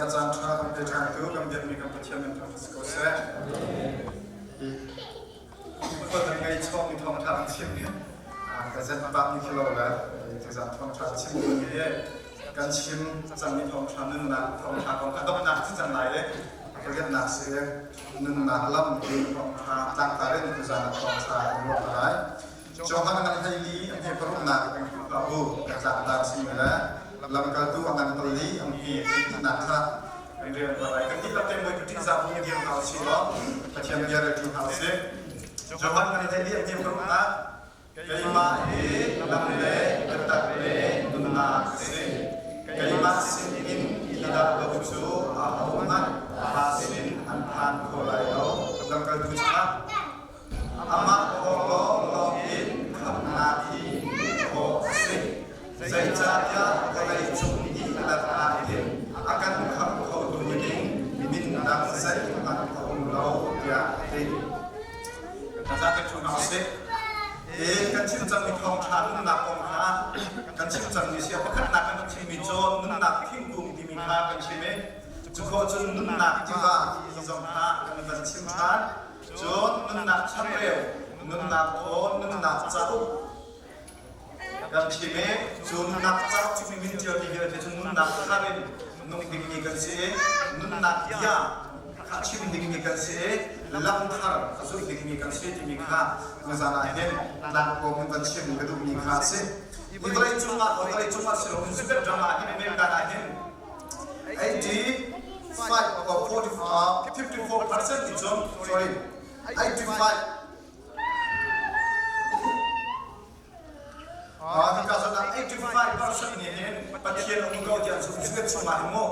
Caan ṭha kan pe ṭhantu kan biakmi kan Pathian min thangṭhat si ko seh. Khual kan ngei chawngmi thawngṭha kan chim hi ka zenh bak ni khi lo le tuzaan thawngṭha ka chim ding hi kan chim cangmi thawngṭha nunnak thawngṭha kong a donghnak si cang lai i a pariatnak si nunnak lam ti thawngṭha tlangtar in tuzaan ah thawngṭha kan ruah hna lai. Johan ngan 14 a hme paruknak kan Khrihfabu kan tlangtar simi le lamkaltu a ngan pali an hi tinak kha kan rian hna lai. Kan dihlak te Bawipa ṭihzah bu in dir hna usih law Pathian bia rel ṭi hna usih. Johan ngan 14 a hme paruknak keimah hi lam le biatak le nunnak a si. Keimah sinin i dah lo cu ahohmanh Pa sin an phan kho lai lo. Lamkaltu chungah Amah lawnglawng in khamhnak hi hmuh khawh a si. Zeicahtiah vawleicung dihlak ah hin a kan khamh khotu ding min dang zeihmanh a um lo tiah a ti. Kan zapi ṭhu hna usih. Hi kan chim cangmi thawngṭha nunnak kong kha kan chim cangmi si. A pakhatnak kan chimmi cu nunnak thingkung timi kha kan chim i cu khawh cun nunnak tiva ti zong kha kan van chim ṭhan. Cun nunnak changreu, nunnak thaw, nunnak cauk kan chim i cu nunnak cauk cu min ṭialmi vialte cu nunnak thar in nung dingmi kan si i nunnak bia kha chim dingmi kan si i lam thar a zulh dingmi kan si timi kha tuzaan ah hin tlangkawm in van chim ka duhmi kha a si. Hi vawlei cungah vawlei cungah si loin Zuket ram ah hin America ah hin 85 or 40, 54% nih cun sorry 85 hika zawn ah 85% nih hin Pathian um ko ti an zumh Zuket chungah hin mu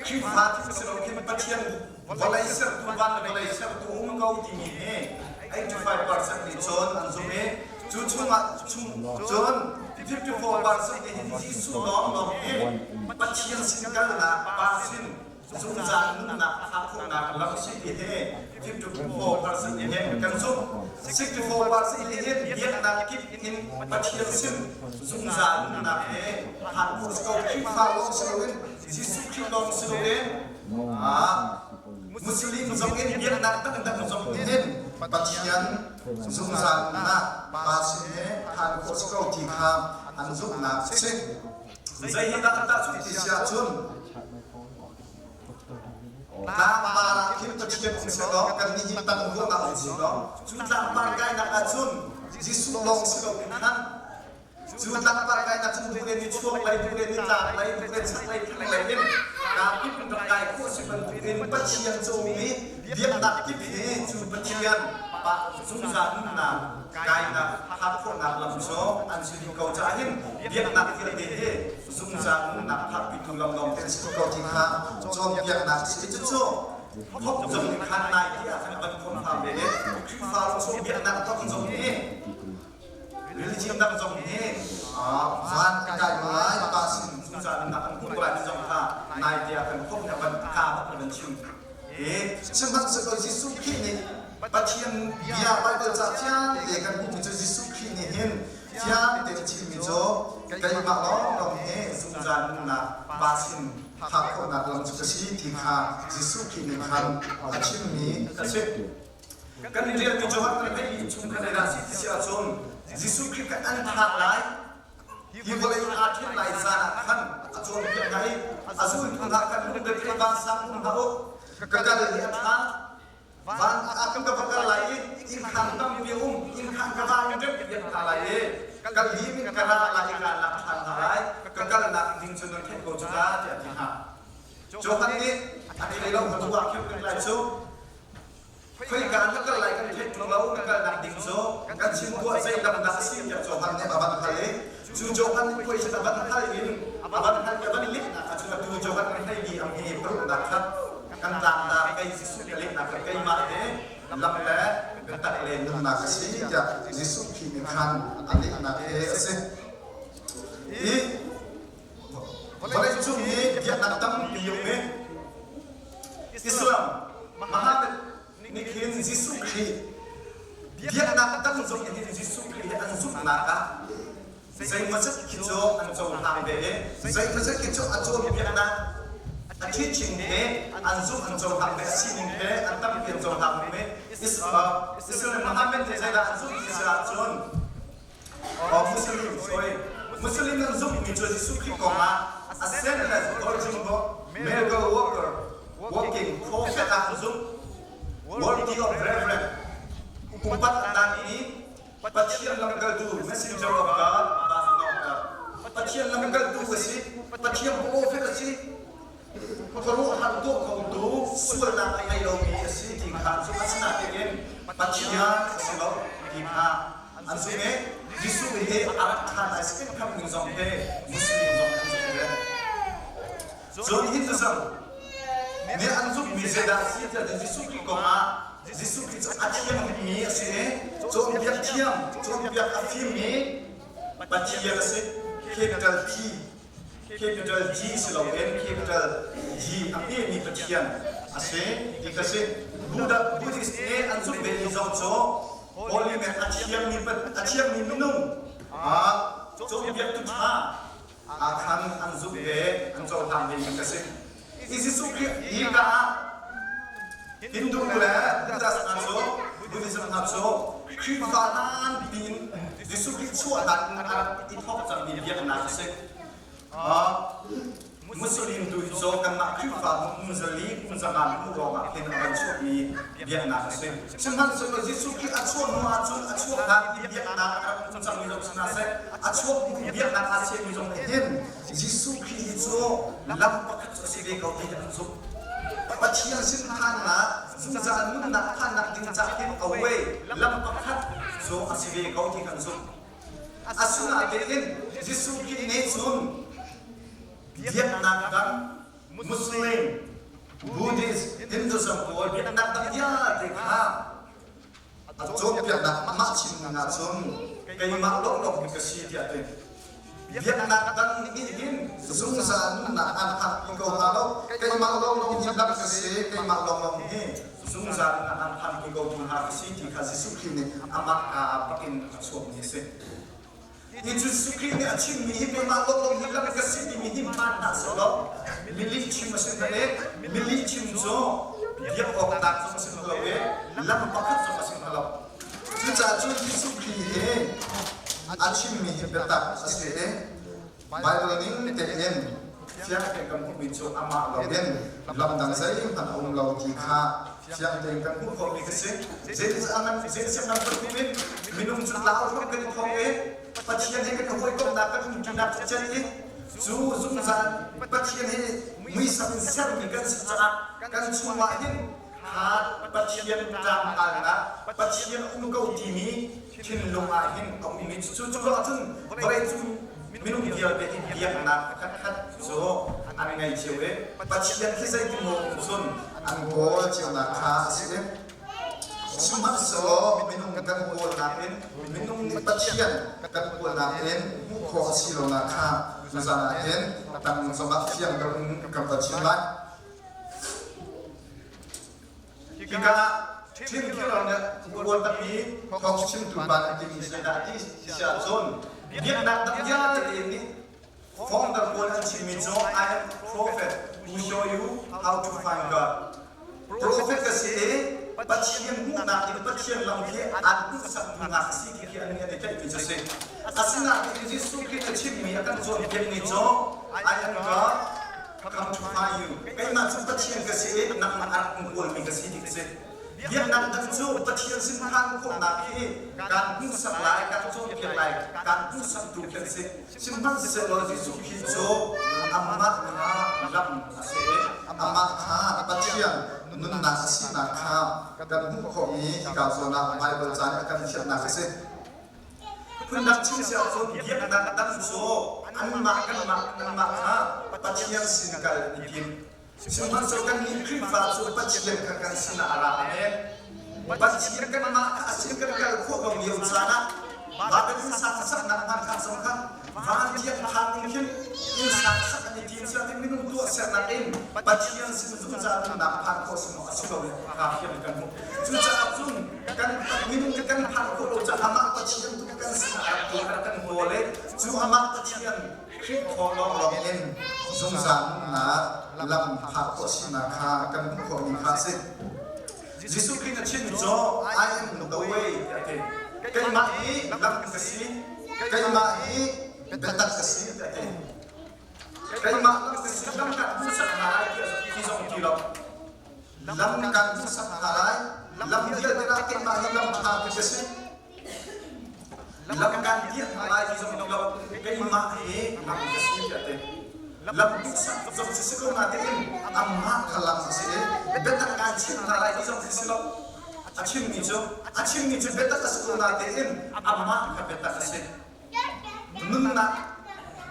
Khrihfa thil si lo khin Pathian vawlei sertu van le vawlei sertu um ko timi hi 85% nih cun an zumh i cu chungah chung cun 54% nih hin Jesuh lawnglawng hi Pathian sin kalnak Pa sin zungzal nunnak phak khawhnak lam si ti hi 54% nih hin kan zumh. 64% nih hin biaknak kip in Pathian sin zungzal nunnak he phak khawh si ko. Khrihfa lawng si loin Jesuh Khrih lawng si loin Muslim zong in biaknak dangdang zong in Pathian zungzal nunnak Pa sin he phan khawh si ko ti kha an zumhnak a si. Zei hi dah an tahchunh ti si ahcun tlangpar ah khin Pathian um sehlaw kannih hi tang ruangah um sehlaw cu tlangpar kainak ahcun Jesuh lawng si loin khan Cu tlangpar kainak cun duh le nichuak lei, duh le nitlak lei, duh le chaklei, thlanglei in kaa kip in rak kai khawh si bantukin Pathian cawmi biaknak kip hi cu Pathian pa zungzal nunnak kainak phak khawhnak lam cu an si dih ko caah hin biaknak vialte hi zungzal nunnak phakpitu lam lawng te an si ko ti kha cawnpiaknak a si. Cucu thok zong nih khan nai ti ah khan a van confirm ve i Khrihfa lawng biaknak thok zong nih Religion dang zong nih van kai lai pa sin zungzal nunnak an hmuh lai ti zong kha nai te ah kan khop nih a van ka bak in an chim. I sihmanhsehlaw Jesuh Khrih nih Pathian bia Baibal ca fiang te kan hmuhmi cu Jesuh Khrih nih hin fiang tein a chimmi cu keimah lawnglawng hi zungzal nunnak Pa sin phak khawhnak lam cu ka si ti kha Jesuh Khrih nih khan a chimmi a si. Kan i rialmi Johan kan theih chung kha zeidah a si ti si ahcun Jesuh Khrih kha an thah lai. Hi vawlei in aa ṭhen lai zan ah khan a cawnpiak hna i a zultu hna khan lungre vansang um hlah u. Ka kal hi a ṭha. Van ah kan ka va kal lai i innkhaan tampi a um. Innkhaan ka va in remhpiak hna lai i ka lim in ka ra lai i kaan lak ṭhan hna lai. Ka kalnak ding cu nan theih ko cu ta tiah a ti hna. Johan nih a thei lo a tuah khin lai cu. Khoika na kal lai kan theih ṭung lo, na kalnak ding cu kan chim tuah zeilam dah a si tiah Johan nih a van hal i cu Johan nih question a van hal in a van hal i a van lehnak ah cun atu Johan kan hleimi a hme paruknak kha kan tlangtar kei Jesuh ka lehnak kha keimah te lam le biatak le nunnak a si tiah Jesuh Khrih nih khan a lehnak he a si. Hi vawleicung hi biaknak tampi um i Islam, Muhammad nih khin Jesuh Khrih biaknak dang zong nih hin Jesuh Khrih hi an zumhnak ah zeimawzat khi cu an cohlang ve i zeimawzat khi cu a cawnpiaknak A teaching he an zumh an cohlang ve, a sining he an tampi an cohlang ve. Islam Muhammad nih zeidah an zumh ti si ahcun Muslim sorry Muslim an zumhmi cu Jesuh Khrih kong ah a sinless virgin miracle worker working prophet ah an zumh worthy of reverence upat tlakmi Pathian lamkaltu messenger of God Pathian lamkaltu a si Pathian prophet a si khuaruahhar tuah khotu sualnak a ngei lomi a si ti kha cu asinain Pathian a si lo ti kha an zumh i Jesuh hi a rak ṭhan lai second coming zong hi Muslim zong an zumh ve. Cun Hinduism nih an zumhmi zeidah a si tiah Jesuh Khrih kong ah Jesuh Khrih cu a thianghlimmi a si i cawnpiak thiam, cawnpiak a fimmi Pathian a si. Capital P capital G si loin capital G a hmemi Pathian a si ti ka si. Buddha Buddhist nih an zumh ve mi zong cu Holy Man a thiangmi a thiangmi minung cawnpiaktu ṭha ah khan an zumh ve an cohlang ve mi ka si. Hi Jesuh Khrih hi ka ah Hindu le Buddhist hna cu Buddhism hna cu Khrihfa hlan piin Jesuh Khrih chuah hlan in a rak i thawk cangmi biaknak a si. Muslim tu hi cu kanmah Khrihfa kum zali kum zanga hnu lawngah hin a van chuakmi biaknak a si. Sihmanhsehlaw Jesuh Khrih a chuah hnu ahcun a chuak hlan i biaknak a rak um cangmi zong si hna seh, a chuak hnu biaknak aa chehmi zong nih hin Jesuh Khrih hi cu lam pakhat cu a si ve ko ti hi an zumh. Pathian sin phannak, zungzal nunnak phannak ding ca hin a way, lam pakhat cu a si ve ko ti kan zumh. Asinain Jesuh Khrih nih cun biaknak dang Muslim, Buddhist, Hinduism pawl biaknak dang vialte kha a cawnpiaknak amah chimning ahcun keimah lawnglawng hi ka si tiah a ti. Biaknak dang nih hin zungzal nunnak aan phakpi ko hna lo. Keimah lawnglawng hi lam ka si, keimah lawnglawng hi zungzal nunnak aan phakpi ko tu hna ka si ti kha Jesuh Khrih nih amah kaa bakin a chuakmi a si. Hi Jesuh Khrih nih a chimmi hi keimah lawnglawng hi lam ka si timi hi hmaan hlah sehlaw mi chim a si hnga i mi chim cu biak awk tlak zong a si hnga lo i lam pakhat zong a si hnga lo. Cucaah cun Jesuh Khrih hi a chimmi hi biatak a si i Baibal ning tein fiang tein kan hmuhmi cu amah loin lam dang zeihmanh a um lo ti kha fiang tein kan hmuh khawhmi ka si. Zeitiang bantukin minung cu tlau hram kan i thawk i Pathian he kan i hawikomhnak kan umṭinak cu cel i cu zungzal Pathian he muisam in sermi kan si caah kan chungah hin kha Pathian ṭangkalnak Pathian um ko timi thinlung ah hin a ummi cu cu ahcun vawleicung minung vialte hi biaknak pakhatkhat cu an ngei cio i Pathian khi zeitin maw cun an kawl cionak kha a si. Sihmanhsehlaw minung kan kawlnak in minung nih Pathian kan kawlnak in hmuh khawh a si lonak kha tuzan ah hin tang zongah fiang deuh in kan van chim lai. Hika ah Tim Keller nih uar takmi thawngchimtu pa nih a timi zeidah ti si ahcun biaknak dang vialte nih founder pawl an chimmi cu I am prophet who show you how to find God. Prophet ka si i Pathian hmuhnak in Pathian lam hi an hmuhsaktu hna ka si ti khi an nih an i tlaihmi cu a si. Asinain Jesuh Khrih a chimmi a kan cawnpiakmi cu I am God come to find you. Keimah cu Pathian ka si i nangmah a rak in kawlmi ka si ti ka si. Biaknak dang cu Pathian sin phan khawhnak hi kan hmuhsak lai, kan cawnpiak lai, kan hmuhsaktu khi an si. Sihmanhsehlaw Jesuh Khrih cu amah kha lam a si i amah kha Pathian nunnak a sinak kha kan hmuh khawh i hika zawn ah Baibal ca nih a kan fianhnak a si. Phundang chim si ahcun biaknak dang cu anmah kanmah kanmah kha Pathian sin kal an i tim. Sihmanhsehlaw kannih Khrihfa cu Pathian kha kan sinah a ra i Pathian kanmah kha a sin kan kal khawh lo lio caan ah Babel innsang saknak hmanthlak zong kha van tiang phak in khin innsang sak an i tim sianginn minung tuahsernak in Pathian sin zungzal nunnak phan khawh si maw a si lo kha fiang kan hmuh. Cucaah cun kan minung kan phan khawh lo caah amah Pathian tu kan sinah a rak tuah a rak kan kawl i cu amah Pathian. Khrih thawng lawnglawng in zungzal nunnak lam phak khawh sinak kha kan hmuh khawhmi kha a si. Jesuh Khrih na chimmi cu I am the way tiah a ti. Keimah hi lam ka si, keimah hi biatak ka si tiah a ti. Keimah lam ka si, lam kan hmuhsak hna lai tiah ti zong ti lo. Lam kan hmuhsak hna lai, lam vialte ah keimah hi lam ṭha ka si. Lam kan diah hna lai ti zong ti lo, keimah hi lam ka si tiah ti. Lam duhsak zong si si ko natein amah kha lam a si i biatak kaan chimh hna lai ti zong si si lo. A chimmi cu a chimmi cu biatak a si ko natein amah kha biatak a si. Nunnak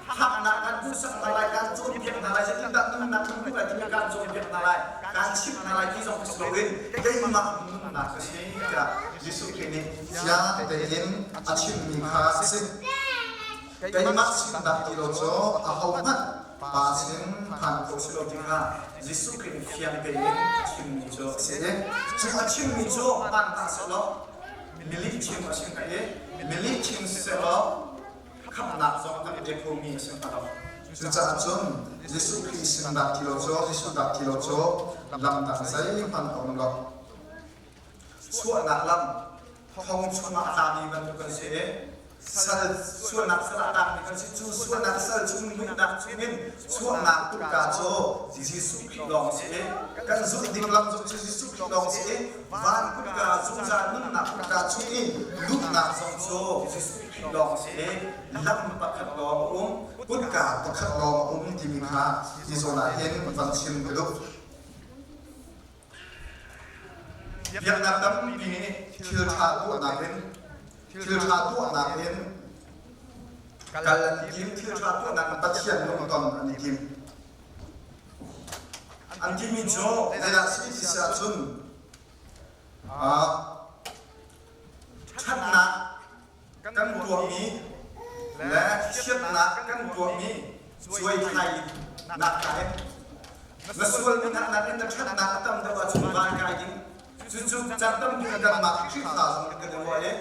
haknak kan hmuhsak hna lai, kan cawnpiak hna lai, zeitindah nunnak kan hmuh lai timi kan cawnpiak hna lai, kan chimh hna lai ti zong si loin keimah nunnak ka si tiah Jesuh Khrih nih fiang tein a chimmi kha a si. Keimah sin dah ti lo cu ahohmanh Pa sin phan khawh si lo ti kha Jesuh Khrih nih fiang tein a chimmi cu a si. Cu a chimmi cu hmaan hlah sehlaw milih chim a si hnga i milih chim sehlaw khamhnak zong kan pe khomi a si hnga lo. Cucaah cun Jesuh Khrih sin dah ti lo cu Jesuh dah ti lo cu lam dang zeihmanh a um lo. Sualnak lam thong chungah a tlami bantuk kan si i sal sualnak sal ah tlakmi kan si. Cu sualnak sal chung muihnak chungin chuahnak kutka cu Jesuh Khrih lawng a si i kan zulh ding lam cu Jesuh Khrih lawng a si i van kutka zungzal nunnak kutka chung i luhnak zong cu Jesuh Khrih lawng a si i lam pakhat lawng a um, kutka pakhat lawng a um timi kha hi zawn ah hin van chim ka duh. Biaknak tampi nih thil ṭha tuahnak in thil ṭha tuahnak in kal an i tim, thil ṭha tuahnak in Pathian lungton an i tim. An timi cu zeidah si ti si ahcun ṭhatnak kan tuahmi le chiatnak kan tuahmi cuaithlainak ka in na sualmi hna nakin na ṭhatnak a tam deuh ahcun van kai ding. Cucu caan tampi in kanmah Khrihfa zong nih kan i ruah i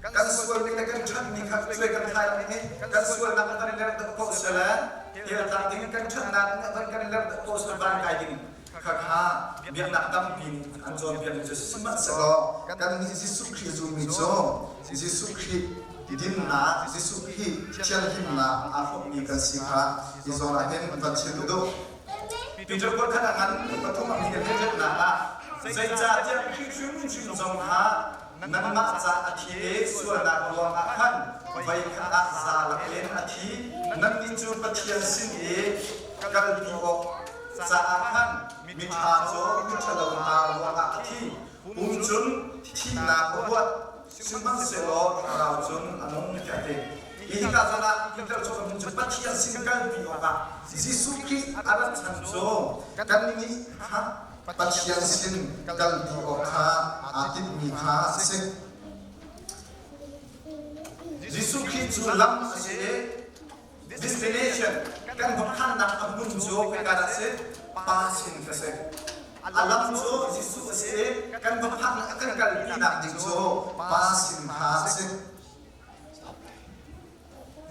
kan sualmi le kan ṭhatmi kha cuai kan thlai ding i kan sualnak a kan i lerh deuh ko sile tel ding kan ṭhatnak in a kan i lerh deuh ko sile van kai ding khakha biaknak tampi nih an cawnpiakmi cu sihmanhsehlaw kannih Jesuh Khrih zummi cu Jesuh Khrih dinnak Jesuh Khrih thianhlimnak aa hrawmmi kan si kha hi zawn ah hin van chim ka duh. Peter kuat khat a ngan pathum a hnih a ah zeicahtiah Khrih hrimhrim zong kha nangmah ca a thi i sualnak ruangah khan voi khat ah za lakin a thi nannih cu Pathian sin i kalpi awk caah khan miṭha cu miṭhalo hna ruangah a thi pum cun thihnak a huat sihmanhsehlaw thlarau cun a nung tiah a ti. Hi hika zawn ah Peter cu a hmun cu Pathian sin kalpi awkah Jesuh Khrih a rat chan cu kannih kha Pathian sin kalpi awk kha aa timhmi kha a si. Jesuh Khrih cu lam a si i destination kan va phannak a hmun cu khoika dah a si? Pa sin ka si. A lam cu Jesuh a si i kan va phaknak a kan kalpinak ding cu Pa sin kha a si.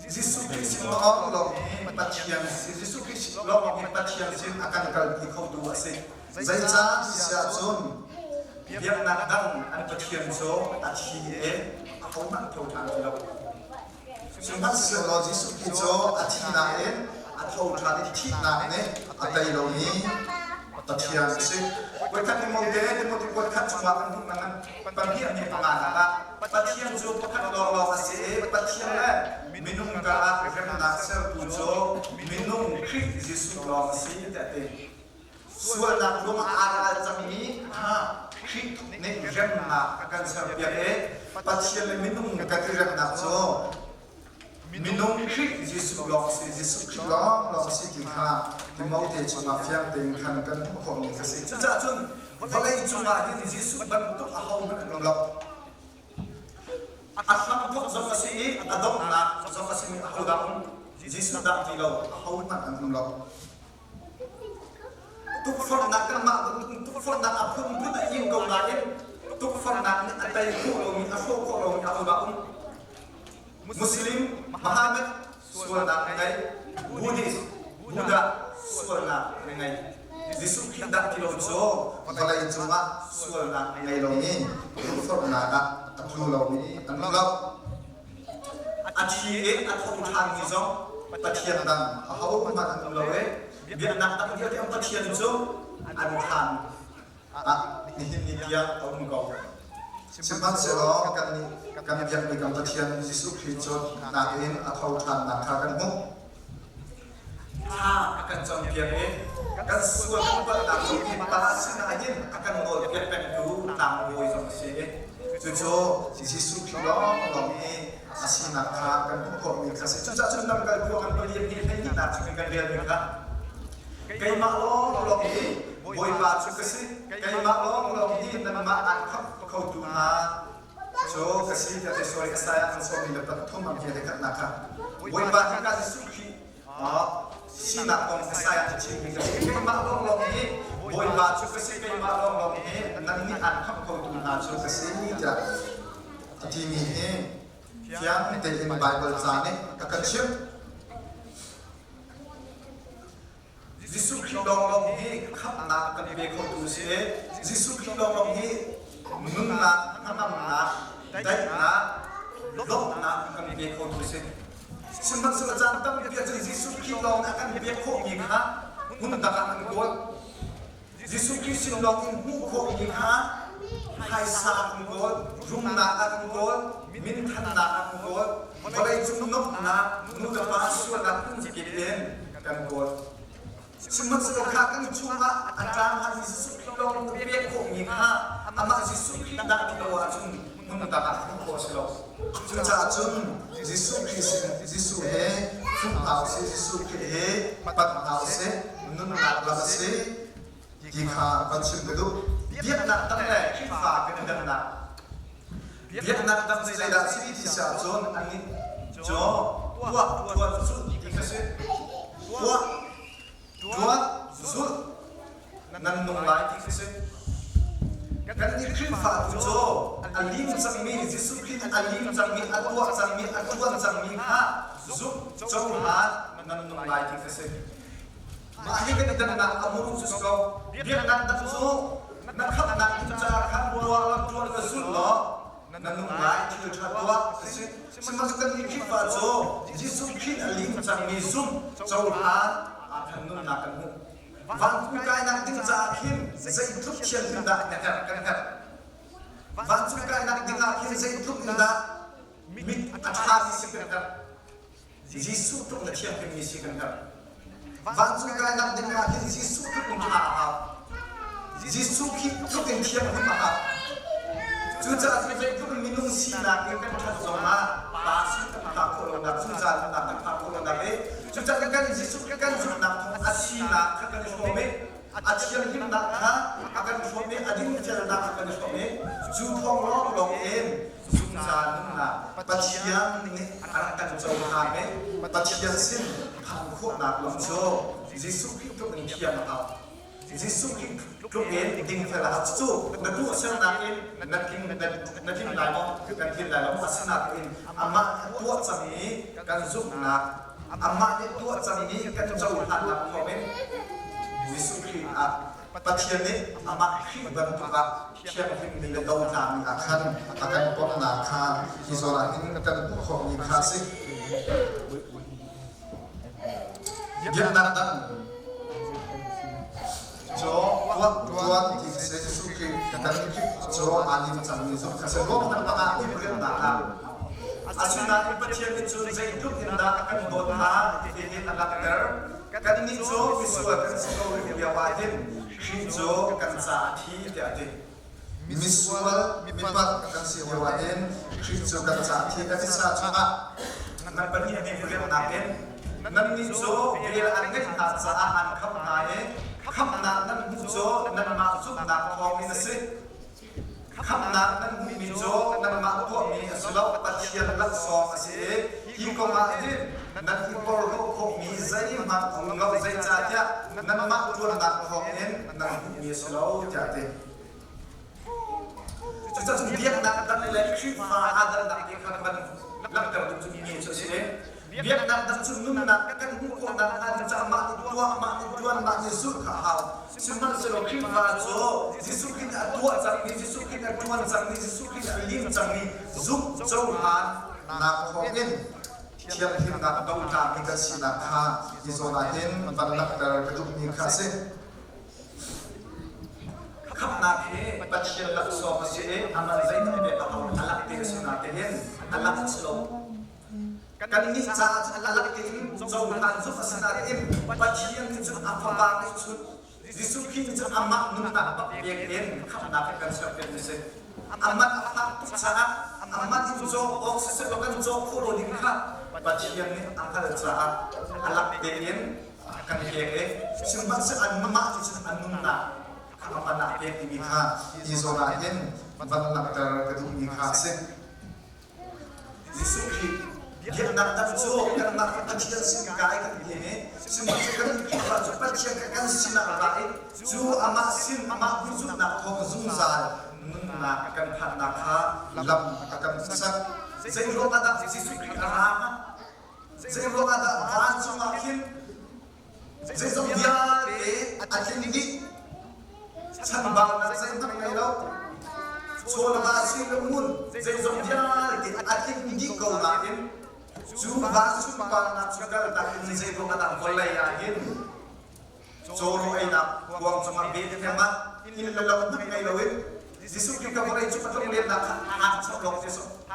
Jesuh Khrih sin lawnglawng hi Pathian si. Jesuh Khrih lawnglawng hi Pathian sin a kan kalpi khotu a si. Zeicah ti si ahcun biaknak dang an Pathian cu a thi i ahohmanh tho ṭhan ti lo. Sihmanhsehlaw Jesuh Khrih cu a thi nain a tho ṭhan i thihnak nih a tei lomi Pathian a si. Voikhat Timote, Timote kuatkhat chungah kan hmuh ngan pahnih nih panganak ah Pathian cu pakhat lawnglawng a si i Pathian le minung karah remnak sertu cu minung Khrih Jesuh lawng a si tiah a ti. Sualnak ruangah aa ral cangmi kha Khrih nih remnak a kan serpiak i Pathian le minung kan i remnak cu minung Khrih Jesuh lawng a si, Jesuh Khrih lawnglawng a si ti kha Timote chungah fiang tein khan kan hmuh khawhmi a si. Cucaah cun vawlei cungah hin Jesuh bantuk ahohmanh an um lo. A hramthawk zong a si i a donghnak zong a simi ahodah um? Jesuh dah ti lo ahohmanh an um lo. Tukforhnak kanmah tukforhnak a phunphun a ing ko nain tukforhnak nih a tei khawh lomi a hrawh khawh lomi ahodah um? Muslim Muhammad sualnak a ngei. Buddhist, Buddha sualnak an ngei. Jesuh Khrih dah ti lo cu vawlei cungah sualnak a ngei lomi, tukforhnak ah a tlu lomi an um lo. A thi i a tho ṭhanmi zong Pathian dang ahohmanh an um lo i biaknak dang vialte an Pathian cu an thlan ah nihin ni tiang a um ko. Sihmanhsehlaw kannih kan biakmi kan Pathian Jesuh Khrih cu nakin a tho ṭhannak kha kan hmuh. Thla a kan campiak i kan sual kan palhnak zong hi Pa sinah hin a kan nawlpiak pengtu tlangbawi zong a si i cucu Jesuh Khrih lawnglawng i a sinak kha kan hmuh khawhmi kha a si. Cucaah cun lamkaltu a kan paliam hi hleihnih chung in kan relmi kha keimah lawnglawng hi Bawipa cu ka si, keimah lawnglawng hi nanmah aan khamh khotu hna cu ka si tiah sorry Isaiah an sawmmi le pathum an ke le khatnak kha Bawipa hi ka Jesuh Khrih sinak kong Isaiah a chimmi ka si. Keimah lawnglawng hi Bawipa cu ka si, keimah lawnglawng hi nannih aan khamh khotu hna cu ka si tiah a timi hi fiang tein Baibal ca nih a kan chimh. Jesuh Khrih lawnglawng hi khamhnak kan pe khotu si i Jesuh Khrih lawnglawng hi nunnak, hnangamnak, daihnak, lawmhnak kan pe khotu si. Sihmanhsehlaw caan tampi ahcun Jesuh Khrih lawng nih a kan pek khawhmi kha hmun dang ah kan kawl. Jesuh Khrih sin lawng in hmuh khawhmi kha phaisa ah kan kawl, rumnak ah kan kawl, minthannak ah kan kawl, vawleicung nuamhnak, nu le pa sualnak phunzikip in kan kawl. Sihmanhsehlaw kha kan chungah a ṭaanghan Jesuh Khrih lawng in pek khawhmi kha amah Jesuh Khrih dah ti lo ahcun hmun dang ah hmuh khawh a si lo. Cucaah cun Jesuh Khrih sin Jesuh he hmuh hna usih, Jesuh Khrih he panh hna usih, nunnak lam a si ti kha van chim ka duh. Biaknak dang le Khrihfa kan i dannak. Biaknak dang zeidah a si ti si ahcun annih cu tuah ṭuan zulh ti kha si. Tuah ṭuan zulh nan nung lai ti khi si. Kannih Khrihfa tu cu a lim cangmi Jesuh Khrih nih a lim cangmi, a tuah cangmi, a ṭuan cangmi kha zumh cohlan nan nung lai ti khi si. Mah hi kan i dannak a muru cu si ko. Biaknak dang cu na khamhnak ding caah khan tuah law ṭuan law zulh law na nung lai thil ṭha tuah a si. Sihmanhsehlaw kannih Khrihfa cu Jesuh Khrih a lim cangmi zumh cohlan ah khan nunnak kan hmuh. Vancung kainak ding caah khin zeitluk thianghlim dah na herh kan herh. Vancung kainak ding ah khin zeitluk in dah mit a ṭhami si kan herh. Jesuh tluk na thianghlimmi si kan herh. Vancung kainak ding ah khin Jesuh tluk in ṭha a hau. Jesuh khi tluk in thianghlim a hau. Cucaah cu zeitluk in minung sinak in kan ṭhat zongah Pa sin kan phak khawh lonak, zungzal nunnak kan phak khawh lonak i cucaah kan Jesuh kan zumhnak thawng a sinak kha kan i hrawm i a thianghlimnak kha a kan hrawm i a dinfelnak kha kan i hrawm i cu thawng lawnglawng in zungzal nunnak Pathian nih a rak kan cohlan i Pathian sin phak khawhnak lam cu Jesuh Khrih tluk in thiam a hau. Jesuh Khrih tluk in dingfel a cu na tuahsernak in na tling na tling lai maw kan tlin lai lo maw asinain amah nih a tuah cangmi kan zumhnak amah nih tuah cangmi kan cohlannak thawngin Jesuh Khrih ah Pathian nih amah Khrih bantuk ah thianghlimmi le dotlami ah khan a kan pomnak kha hi zawn ah hin kan hmuh khawhmi kha a si. Biaknak dang cu tuah tuan ti si Jesuh Khrih kan cu aa lim cangmi zong kha si ruang dang ah riannak ah asinain Pathian nih cun zeitluk in dah a kan dawt hna ti hi a langhter kannih cu misual kan si ko rih lio ah hin Khrih cu kan caah a thi tiah a ti Misual, mipalh kan si lio ahhin Khrih cu kan caah thi a thisa chungah nan pahnih nih riannak in nannih cu vel an ngeih hna caah an khamh hna i khamhnak nan hmuh cu nanmah zumhnak thawngin a si. Khamhnak nan hmuhmi cu nanmah tuahmi a si lo, Pathian laksawng a si i hi kong ah hin nan i porhlawh khawhmi zeihmanh a um lo, zeicahtiah nanmah ṭuannak thawngin nan hmuhmi a si lo, tiah a ti. Cucaah biaknak dang le Khrihfa aa dannak ti kha kan langhter duh cu mi cu a si. Biaknak dang cu nunnak kan hmuh khawhnak hnga ding caah mah nih tuah, mah nih ṭuan, mah nih zulh kha a hau. Sihmanhsehlaw Khrihfa cu Jesuh Khrih nih a tuah cangmi, Jesuh Khrih nih a ṭuan cangmi, Jesuh Khrih nih a lim cangmi zumh cohlannak thawngin thianghlimnak dotlami kan sinak kha hi zawn ah hin van langhter ka duhmi kha a si. Khamhnak hi Pathian laksawng a si i a man zeihmanh pek a hau a lak te a si natein a lak a si lo. Kannih caah cun a lak tein cohlan zumh a si natein Pathian nih cun a Fapa nih cun Jesuh Khrih nih cun amah nunnak bak pek in khamhnak hi kan serpiakmi a si. A man a fak tuk caah a man in cawk awk siseh law kan cawk khawh lo ding kha Pathian nih a hngalh caah a lak tein a kan pek i sihmanhsehlaw anmah nih cun a nunnak kha a man ah pek timi kha hi zawn ah hin van langhter ka duhmi kha a si. Jesuh Khrih biaknak dang cu kanmah hi Pathian sin kai kan ti i sihmanhsehlaw kan Khrihfa cu Pathian kha kan sinah a ra i cu amah sin amah hmuhzulhnak thawng zungzal nunnak kan phanhnak kha lam a kan hmuhsak. Zei ruangah dah Jesuh Khrih a ra hnga? Zei ruangah dah vancung ah khin zeizong vialte a tling dih? Chanbaunak zeihmanh ngei lo. Chaw le va si le ngun zeizong vialte a tling dih ko nain cu van sunparnak cu kaltak in zei ruangah dah vawlei ah hin cawraw einak kuang cungah Bethlehem ah inn le lo hmanh ngei loin Jesuh Khrih ka vawlei cung a tlunglennak kha hangchok lawng te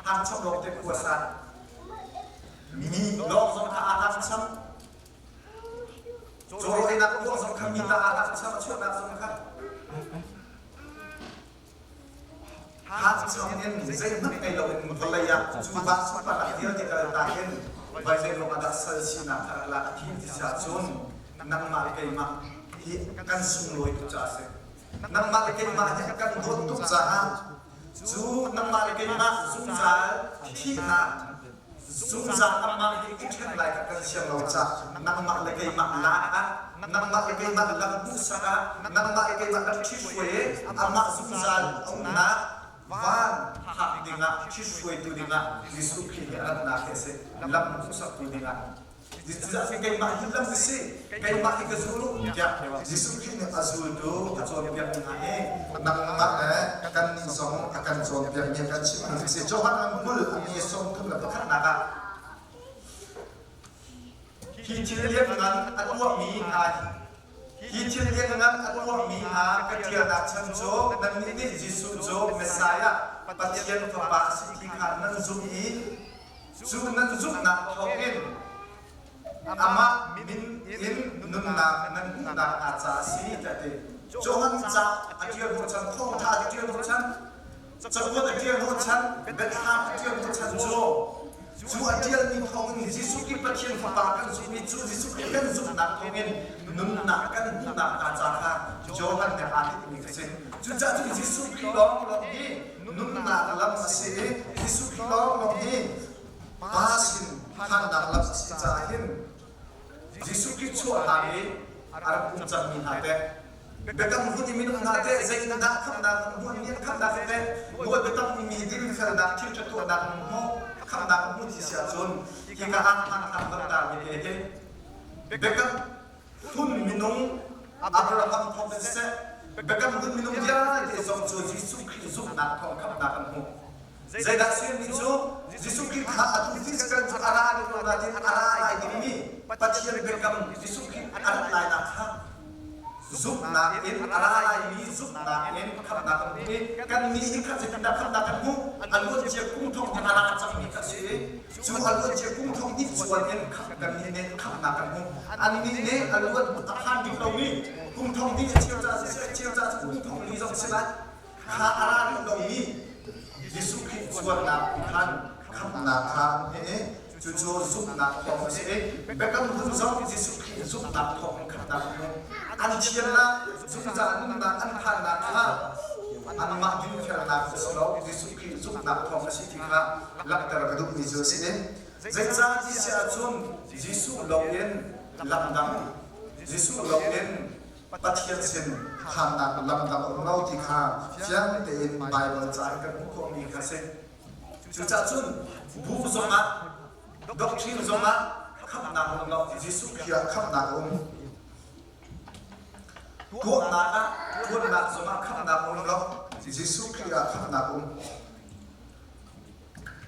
hangchok lawng te khua sa Mi lawng zong kha aa hngakcham. Cawraw einak kuang zong kha mi ta aa hngakcham, a chuahnak zong kha. Hngakcham in zeihmanh ngei loin vawlei ah cu van sunparnak vialte kaltak in vai zeiruang ah dah sal sinak kha rak lak a thim ti si ahcun nangmah le keimah hi kan sunglawi tuk caah a si. Nangmah le keimah hi a kan dawt tuk caah cu nangmah le keimah zungzal thihnak Zungzal amah hi i ṭhen lai kha kan siang lo cah nangmah le keimah lak ah nangmah le keimah lam hmuhsak ah nangmah le keimah lam ṭhithruai i amah zungzal a umnak van phak dingah ṭhithruaitu dingah Jesuh Khrih hi a ratnak hi a si lam hmuhsaktu dingah Cucaah keimah hi lam ka si, keimah hi ka zul u tiah Jesuh Khrih nih a zultu a cawnpiakmi hna hi nangmah le kannih zong a kan cawnpiakmi a kan chimhmi a si. Johan an hmul a mi 31 ah hi thil lianngan a tuahmi hna hi thil lianngan a tuahmi hna ka ṭialnak chan cu nannih nih Jesuh cu Messiah Pathian Fapa a si ti kha nan zumh i Cu nan zumhnak thawngin amah min in nunnak nan hmuhnak hnga caah a si tiah a ti. Johan ca a ṭial hnawhchan, thawngṭha a ṭial hnawhchan, cakuat a ṭial hnawhchan, biathlam a ṭial hnawhchan cu cu a ṭialmi thawngin Jesuh Khrih Pathian Fapa kan zumhmi cu Jesuh Khrih kan zumhnak thawngin nunnak kan hmuhnak hnga ca kha Johan nih aa tinhmi a si. Cucaah cun Jesuh Khrih lawnglawng hi nunnak lam a si i Jesuh Khrih lawnglawng hi Pa sin phannak lam a si caah hin Jesuh Khrih chuah hlan i a rak um cangmi hna teh biakam hlun i minung hna teh zeitindah khamhnak an hmuh an khamhnak teh nawl biatak mi dinfelnak thil ṭha tuahnak an hmuh khamhnak an hmuh ti si ahcun hika ah hmanthlak van tarmi te hi biakam hlun minung Abraham thawng in siseh biakam hlun minung vialte zong cu Jesuh Khrih zumhnak thawng khamhnak an hmuh. Zeidah simi cu Jesuh Khrih kha atu physical cu a ra ding lo nain a ra lai dingmi Pathian biakam Jesuh Khrih a rat lainak kha zumhnak in a ra laimi zumhnak in khamhnak kan hmuh i kannih hi kha zeitindah khamhnak kan hmuh a luancia kum thong in a ra cangmi kha a si i Cu a luancia kum thong hnih cuan in kannih nih khamhnak kan hmuh. Annih nih a luat a phan rih lomi kum thong hnih a cheu ca siseh, cheu ca cu kum thong li zong si lai. Kha a ra rih lomi Jesuh Khrih cuannak khan khamhnak kha an hmuh i cucu zumhnak thawng a si i biakam hlun zong Jesuh Khrih zumhnak thawng in khamhnak an hmuh. An thiannak, zungzal nunnak an phannak kha anmah dinfelnak cu si lo, Jesuh Khrih zumhnak thawng a si ti kha langhter ka duhmi cu a si i zeicah ti si ahcun Jesuh loin lamdang Jesuh loin Pathian sin phannak lamdang a um lo ti kha fiang tein Baibal ca in kan hmuh khawhmi kha a si. Cucaah cun bu zongah. Doctrine zongah khamhnak a um lo. Jesuh Khrih ah khamhnak a um. Tuahnak ah ṭuannak zongah khamhnak a um lo. Jesuh Khrih ah khamhnak a um.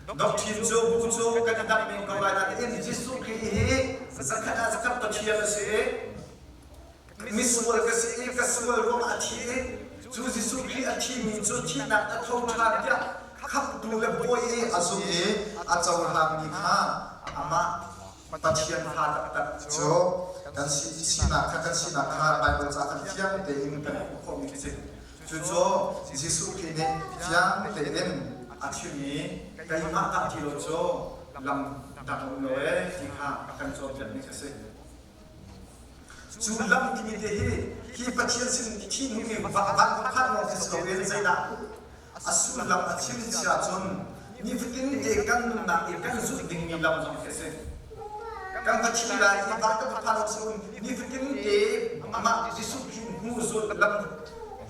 Doctrine cu bu cu kan i dang men ko lai nain Jesuh Khrih hi zakhat ah zakhat Pathian a si i misual ka si i ka sual ruangah a thi i cu Jesuh Khrih a thimi cu thihnak a tho ṭhan tiah khamhtu le bawi i a zumh i a cohlangmi kha amah Pathian fa taktak cu kan sinak kha kan sinak kha Baibal ca kan fiang tein kan hmuh khawhmi khi si. Cucu Jesuh Khrih nih fiang tein a chim i keimah dah ti lo cu lam dang um lo ee ti kha a kan cawnpiakmi khi si. Cu lam timi te hi hi Pathian sin thi hnu van phan lawng khi si loin zeidah a sullam a chim si ahcun nifatin te kan nunnak i kan zulh dingmi lam zong khi a si. Kan va thi lai i van kan va phan awk si loin nifatin te amah Jesuh Khrih hnu zulh lam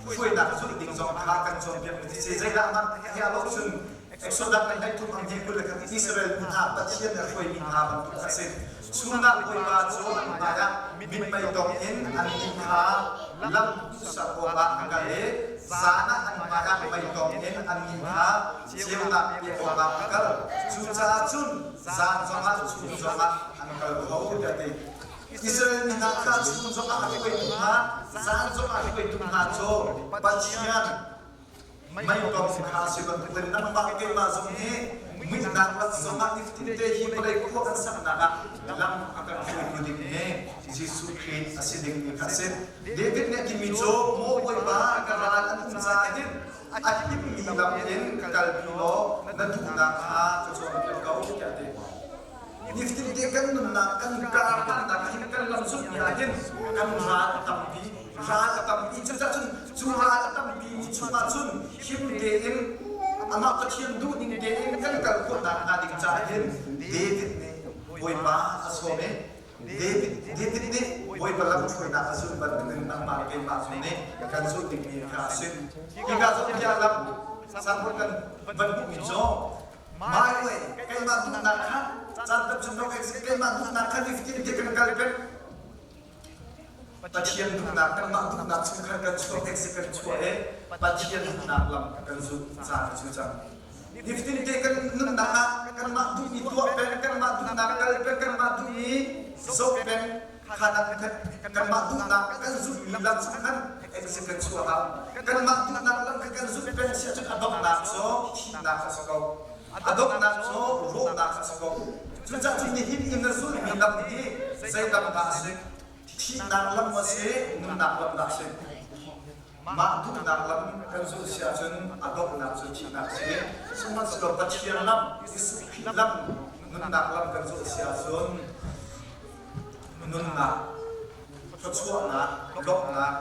hruainak zulh ding zong kha kan cawnpiakmi khi si. Zeidah amah he a lawh cun Exodus kan 13 ang he 20 le khat Israel mi hna Pathian a hruaimi hna bantuk a si. Chungah Bawipa cu an hmaiah minmei tong in an inn kha lam hmuhsak awkah a kal i zan ah an hmaiah mei tong in an inn kha ceunak pek awkah a kal. Cucaah cun zan zongah chun zongah an kal kho tiah a ti. Israel mi hna kha chun zongah a hruaitu hna, zan zongah a hruaitu hna cu Pathian Meitong kha si bantukin nangmah keimah zong hi muihnak lam zongah nifatin te hi vawlei khua kan saknak ah lam a kan hruaitu ding hi Jesuh Khrih a si dingmi kha a si. David nih a timi cu Maw Bawipa ka ral an um caah hin a himmi lam in ka kalpi law na duhnak kha ka cawnpiak ko tiah a ti. Nifatin te kan nunnak kan karhlannak hin kan lam zulhmi ah hin kan ral a tampi ral a tampi cucaah cun cu ral a tampi mi chungah cun him tein amah Pathian duhning tein kan kal khawhnak hnga ding caah hin David nih Bawipa a sawm i David David nih Bawipa lamhruainak a zulh bantukin nangmah le keimah zong nih kan zulh dingmi kha a si. Hika zawn bia lam sangput kan van hmuhmi cu My way, keimah duhnak kha caan tam chung rak exit keimah duhnak kha nifatin te kan kal peng. Pathian duhnak kanmah duhnak chung khan kan chuak exit kan chuah i Pathian duhnak lam kan zulh caan a cu cang. Nifatin te kan nunnak ah kanmah duhmi tuah peng, kanmah duhnak kal peng, kanmah duhmi zoh peng, khanak kanmah duhnak kan zulhmi lam chung khan exit kan chuah ah kanmah duhnak lam kha kan zulh peng si ahcun a donghnak cu thihnak a si ko. A donghnak cu rawhnak a si ko. Cucaah cun nihin i na zulhmi lam hi zei lam dah a si? Thihnak lam a si, nunnak lam dah a si? Mah duhnak lam kan zulh si ahcun a donghnak cu thihnak a si. Sihmanhsehlaw Pathian lam, Jesuh Khrih lam, nunnak lam kan zulh si ahcun nunnak, thluachuahnak, lawmhnak,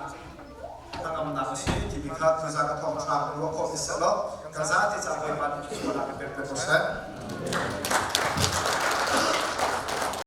hnangamnak a si timi kha tuzaan a thawngṭha kan ruah khawh ti seh law kan zate ca Bawipa nih thluachuahnak in pek ko seh.